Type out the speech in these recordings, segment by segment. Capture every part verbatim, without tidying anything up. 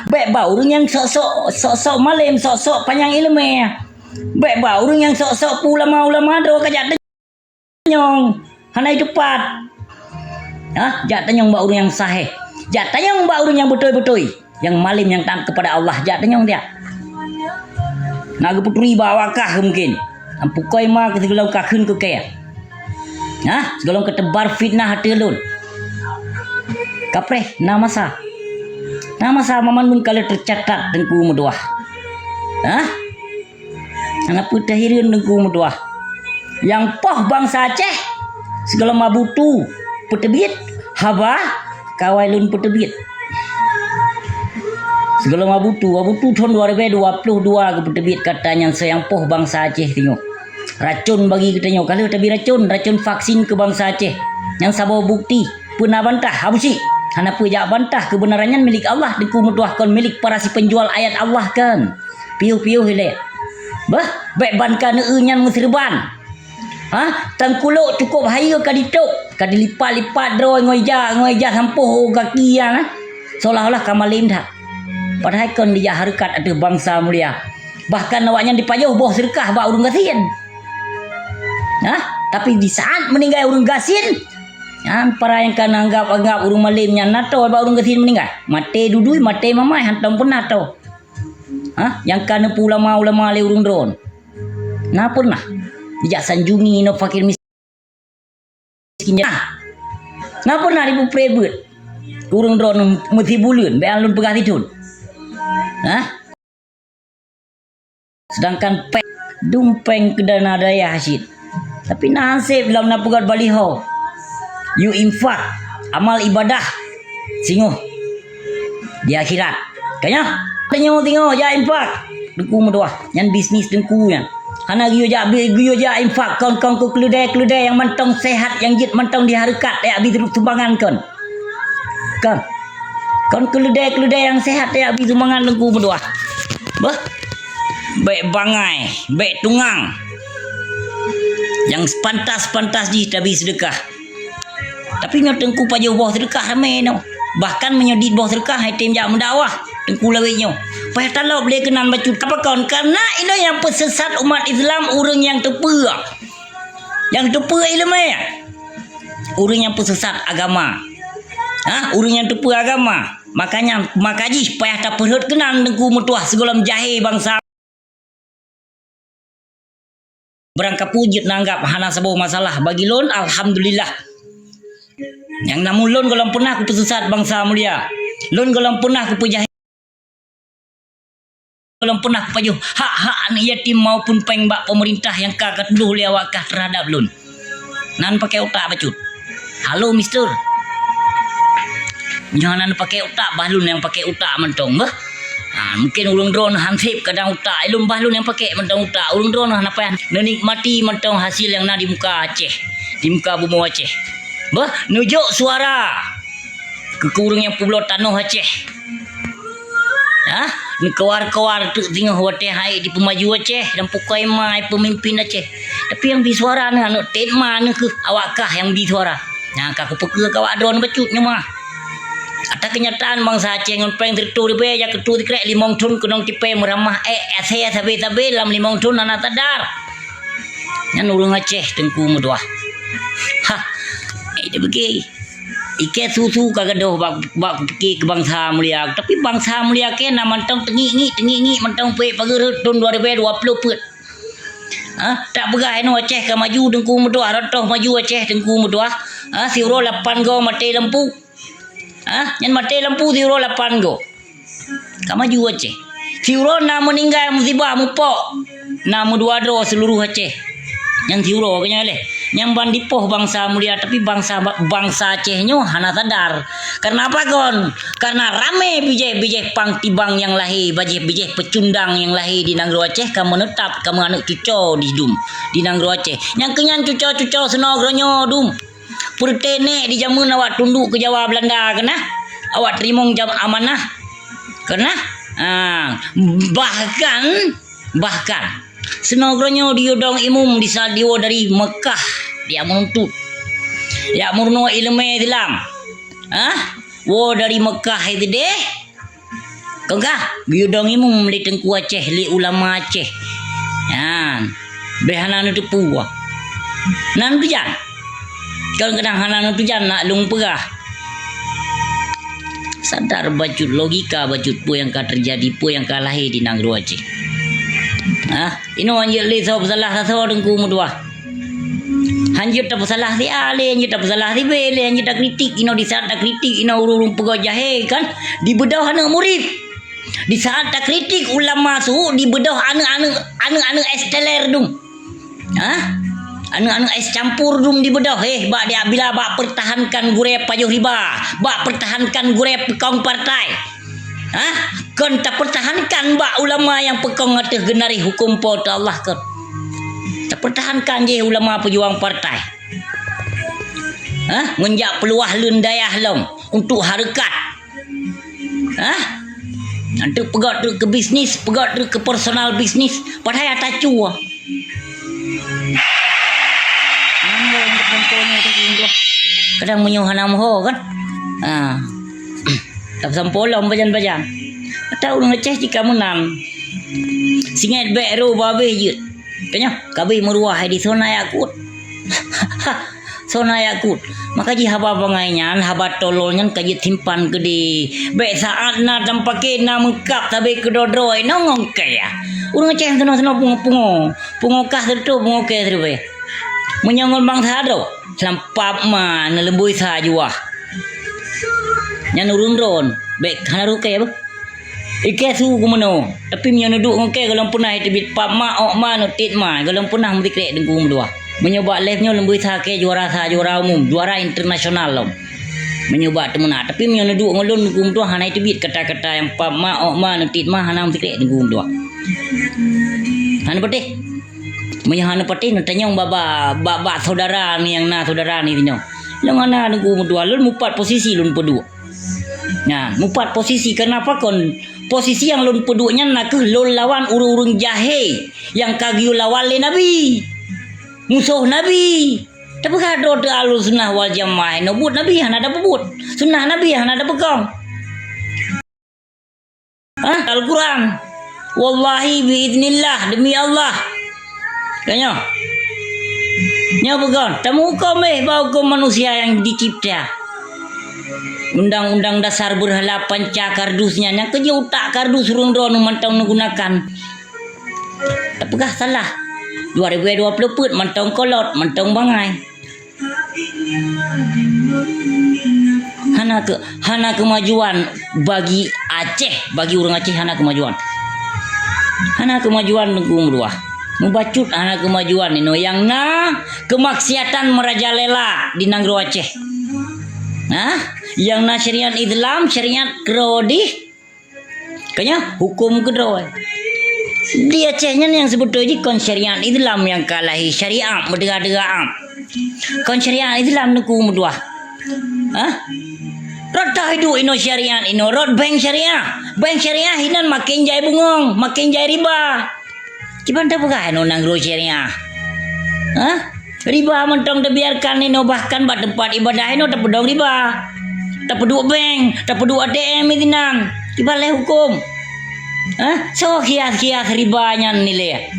Bék ba ureuëng nyang sok-sok, sok-sok malém, sok-sok panyang iéleumé. Bék ba ureuëng nyang sok-sok peuulama-ulama droe ka jak tanyong, hana teupat. Hah? Jak tanyong bak ureuëng nyang sahih. Jak tanyong bak ureuëng nyang beutôi-beutôi. Nyang malém nyang taat keupada Allah, jak tanyong dia. Na geupeuturi bak awak kah mungken. Ampukoi ma keu sigohlom kakheun keu kée. Hah? Sigohlom keuteubar fitnah ateueh lôn. Kapreh, na masa. Na masa mamandum ka lheueh teucatat Teungku meutuah. Hah? Hana peue tahireuen Teungku meutuah. Nyang poh bansa Aceh, sigohlom Abu Tu peuteubiet haba kawai lôn peuteubiet. Sigohlom Abu Tu, Abu Tu thon dua ribèe dua ploh dua geupeuteubiet kata nyan, soe nyang poh bansa Aceh singoh. Racon bagi geutanyoe, ka lheueh tabi racon, racon vaksin keu bansa Aceh. Nyan saboh bukti, peue na bantah, Abu Syik. Hana peue jak bantah, keubeunaran nyan milék Allah, Teungku meutuah, kon milék para si penjual ayat Allah kan. Piôh-piôh ilée. Bah, bék ban ka neu-eu nyan meuseureuban. Ha? Tangkulok cukôp hayeue ka ditôp, ka dilipat-lipat droe ngon ija, ngon ija sampôh u gaki nyan, ha? Seolah-olah ka malém that. Padahai kon dijak hareukat ateueh bansa mulia. Bahkan awaknyan jipajoh boh seudeukah bak ureuëng gasien. Ha? Tapi di saat meuninggai ureuëng gasien, nyan para nyang ka neuanggab-anggab ureuëng malém nyan na toe bak ureuëng gasien meuninggai. Maté dudui, maté mamai, hantom peuna toe. Ha? Nyang ka neupeu ulama-ulama lé ureuëng droe. Na pernah dijak sanjungi inoe fakir miskin? Na pernah jipeupreh beuet keu ureuëng droe meusibuleuen, bék lôn peugah sithon? Hah? Sedangkan péng, dum péng keu dana dayah cit. Tapi na hasép lom na peugét baliho. Yue infak, amal ibadah, singoh di akhirat. Ka nyoe, tanyoe singoh jak infak. Teungku meutuah, nyan bisnis teungku nyan. Hana geuyue jak, geuyue jak infak kon-kon keu keuleudée-keuleudée nyang mantong seuhat, nyang jeuet mantong di hareukat, jak bi sumbangan kon. Kon. Kon keuleudée-keuleudée nyang seuhat, jak bi sumbangan teungku meutuah. Beuh. Bék bangai, bék tungang. Nyang sepantas-pantas jih tabi seudeukah. Tapi nyoe teungku pajoh boh seudeukah ramé nyoe. Bahkan meunyoe dit boh seudeukah, hai tem jak meudakwah teungku lawét nyoe. Payah talop lé keunan bacut. Apa kon? Karena inoe nyang peuseusat umat Islam ureuëng nyang teupeue. Nyang teupeue iéleumé. Ureuëng nyang peuseusat agama. Ha? Ureuëng nyang teupeue agama. Makanya, maka jih payah tapeurhot keunan teungku meutuah sigohlom jahé bansa. Barangkapeue jeuet na anggab hana saboh masalah bagi lôn, alhamdulillah. Nyang namun lôn gohlom peunah kupeuseusat bansa mulia. Lôn gohlom peunah kupeujahé, gohlom peunah kupajoh hak-hak aneuk yatim maupun péng bak pemerintah nyang ka, ka tudoh lé awak kah terhadap lôn. Nan pakai utak bacut. Halo, Mister. Nyoe hana neupaké utak, bah lôn nyang paké utak mantong, beuh. Ha, mungken ureuëng droeneuh han sép kadang utak, ilôn bah lôn nyang paké mantong utak. Ureuëng droeneuh hana payah neunikmati mantong hasil nyang na di muka Aceh, di muka bumoe Aceh. Beuh, neujok suara keu, keu ureuëng nyang peubloe tanoh Aceh. Ha? Neukeuluar-keuluar teuk singoh watée hai dipeumaju Aceh dan pukoi ma hai peumimpin Aceh. Tapi nyang bi suara neuh aneuk tet ma neuh keuh awak kah nyang bi suara. Nyang ka kupeukeue keu awak droeneuh bacut nyoe mah. Ata keunyataan bansa Aceh ngon péng sireutoh ribée jak keutu sikrek limong thon keunong tipée meuramah ék asée sabe-sabe lam limong thon hana sadar. Nyan ureuëng Aceh teungku meutuah. Hah, eh, dia beugi. Ikée susu ka gadôh bak, bak kupike keu bansa mulia. Tapi bansa mulia kée na mantong teungiek-ngiek, teungiek-ngiek mantong peuet pageureuet thon dua ribée dua ploh peuet. Ha, tak peugah inoe Aceh ka maju teungku meutuah, rot toh maju Aceh teungku meutuah. Ha, siuroe lapan goe maté lampu. Ha, nyan maté lampu siuroe lapan goe. Ka maju Aceh. Siuroe na meuninggai musibah mupok, na meudua droe seuluruh Aceh. Nyan siuroe keu nyan leh. Nyang ban dipoh bansa mulia, tapi bansa, bansa Aceh nyoe hana sadar. Karena apa kon? Karena ramé bijéh-bijéh pang tibang nyang lahé, bijéh-bijéh peucundang nyang lahé di nanggroe Aceh ka meuneutap, ka meuaneuk cuco di dum di nanggroe Aceh. Nyang keu nyan cuco-cuco seunoe geuronyoe dum. Peureuteh nèk di jameun awak tunduk keu Jawa Belanda keunah, awak teurimong jam amanah keunah. Ah, bahkan, bahkan seunoe geuronyoe di Udong Imum di sa-, diwoe dari Mekah, jak meununtut, jak meurunoe iéleumé Islam. Ah, woe dari Mekah itu deh. Kon kah, geuyue dong imum lé Teungku Aceh, lé ulama Aceh. Nyan, bèk hana neuteupeue. Nan tujan. Kon keudang hana neuteujan nak lôn peugah. Sadar bacut, logika bacut peue nyang ka teujadi, peue nyang ka lahé di nanggroe Aceh. Hah? Inoe hanjeuet lé soe peusalah sasoe Teungku meutuah. Hanjeuet tapeusalah si A lé, hanjeuet tapeusalah si B lé, hanjeuet takritik. Inoe di saat takritik, inoe ureueng-ureueng peugah jahé kan, dibeudôh aneuk murit. Di saat takritik ulama su, dibeudôh aneuk-aneuk, aneuk-aneuk es teler dum. Hah? Aneuk-aneuk es campur dum dibeudôh. Eh, bak dia bila bak pertahankan gurée pajoh riba, bak pertahankan gurée peukong partai. Hah? Kon tapertahankan bak ulama nyang peukong ateueh geunaréh huköm Po teu Allah kon. Tapertahankan jih ulama peujuang partai. Hah? Ngon jak peuluwah leuen dayah lom untuk hareukat. Hah? Anteuk peugöt treuk keu bisnis, peugöt treuk keu personal bisnis, padahai ata cue. Kadang meunyoe hana meuho kan? Ha. Tapeusampoe lom pajan-pajan. Ata ureueng Aceh cit ka meunan. Singet bèk roh babeh jeuet. Tanyoe, ka bri meuruah hai di soe na yakut. Soe na yakut. Maka jih haba bangai nyan, haba tolol nyan ka jeuet simpan keudéh. Bèk saát na tampake na meukab sabe keudroe-droe ngon kèe. Ureueng Aceh sinoe-sinoe pungo-pungo. Pungo kah seureutôh, pungo kèe seureubèe. Meunyoe ngon bansa droe, lam pap ma neuleumboi sa juah. Nyan ureueng droen, bèk hana rukèe beuh. Ikèe su geumeunoe, tapi meunyoe neuduek ngon kèe gohlom peunah iteubiet pap ma, ôk ma, neutit ma, gohlom peunah meusikrek Teungku meutuah. Meunyoe bak lef nyoe leumboi sa kèe juara sa, juara umum, juara internasional lom. Meunyoe bak teumeunak, tapi meunyoe neuduek ngon lôn Teungku meutuah hana iteubiet kata-kata nyang pap ma, ôk ma, neutit ma, hana meusikrek Teungku meutuah. Hana patéh. Meunyoe hana patéh, neutanyong bak, bak, bak, bak saudara ni nyang na saudara ni sinoe. Lôn hana Teungku meutuah, lôn mupat posisi lôn peuduek. Nah, mupat posisi. Kenapa kon? Posisi nyang lôn peuduek nyan nakeuh lôn lawan ureueng-ureueng jahé nyang ka geuyue lawan lé Nabi. Musoh Nabi. Tapeugah droe teuh Ahlussunnah wal Jamaah, inoe buet Nabi hana tapeubuet. Sunnah Nabi hana tapeukong. Hah? Al-Quran. Wallahi biiznillah, demi Allah. Tanyoe. Nyoe bukan, tameuhuköm eh bak huköm manusia nyang dicipta. Undang-undang dasar beurhala panca kardus nyan, nyang keujeuet utak kardus ureueng droeneuh mantong neugunakan. Tapeugah salah. Dua ribu dua puluh peuet mantong kolot, mantong bangai. Hana ke-, hana keumajuan bagi Aceh, bagi ureueng Aceh hana keumajuan. Hana keumajuan Teungku meutuah. Mubacut hana keumajuan inoe nyang na keumaksiatan meurajalela di nanggroe Aceh. Nah, nyang na syariat Islam, syariat keudroe dih, Kanya huköm keudroe. Di Aceh nyan nyang seubeutôi jih kon syariat Islam nyang ka lahé, syariat meudeuga-deuga am. Kon syariat Islam Teungku meutuah. Hah? Rot tahidup inoe syariat inoe, rot bank syariah. Bank syariah inan makin jai bungong, makin jai riba. Kiban tapeugah inoe nanggroe syariah. Hah? Riba mantong tabiarkan inoe, bahkan bak teumpat ibadah inoe tapeudong riba. Tapeuduek bank, tapeuduek A T M inan. Kiban lé huköm. Hah? Soe khias-khias riba nyan ilèe?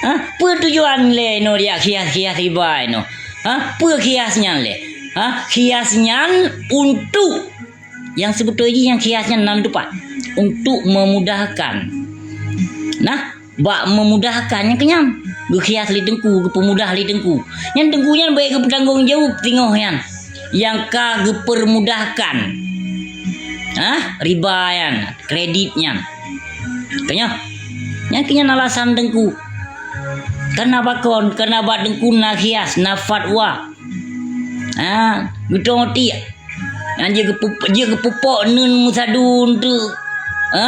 Hah? Peue tujuan lé inoe jak khias-khias riba inoe? Hah? Peue khias nyan lé? Hah? Khias nyan untuk, nyang seubeutôi jih nyang khias nyan na teumpat, untuk memudahkan. Nah, bak memudahkan nyang keunyan, geukhias lé Teungku, geupeumudah lé Teungku. Nyan Teungku nyan bèk geupeutanggong jaweueb teungoh nyan nyang ka geupeumudahkan. Hah? Riba nyan, kredit nyan. Tanyoe. Nyan keunyan alasan Teungku. Kana bak kon, kana bak Teungku na khias, na fatwa. Ha, geutanyoe tiek. Nyan jeuet geupu-, jeuet geupeupok neuen meusadun teuk. Ha?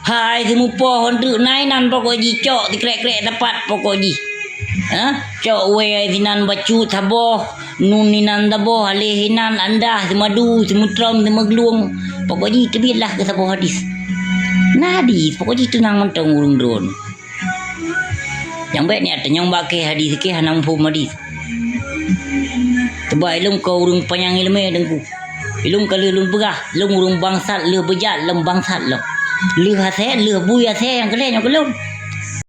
Hai seumupoh teuk na inan pokok jih, cok sikrek-krek sapat pokok jih. Ha? Cok wèe sinan bacut saboh, nun inan saboh, aléh inan, andah, seumadu, seumeutrom, seumeuglung. Pokok jih teubiet lah keu saboh hadis. Na hadis, pokok jih teunang mantong ureueng droen. Nyang bèk nyan tanyong bak kèe hadis, kèe hana muphom hadis. Teuma ilôn kon ureueng panyang ileumèe Teungku. Ilôn ka lheueh lôn peugah, lôn ureueng bangsat lheueh beujat lom bangsat lom. Lheueh asèe, lheueh bui asèe nyang keu lhèe nyoe keu lôn.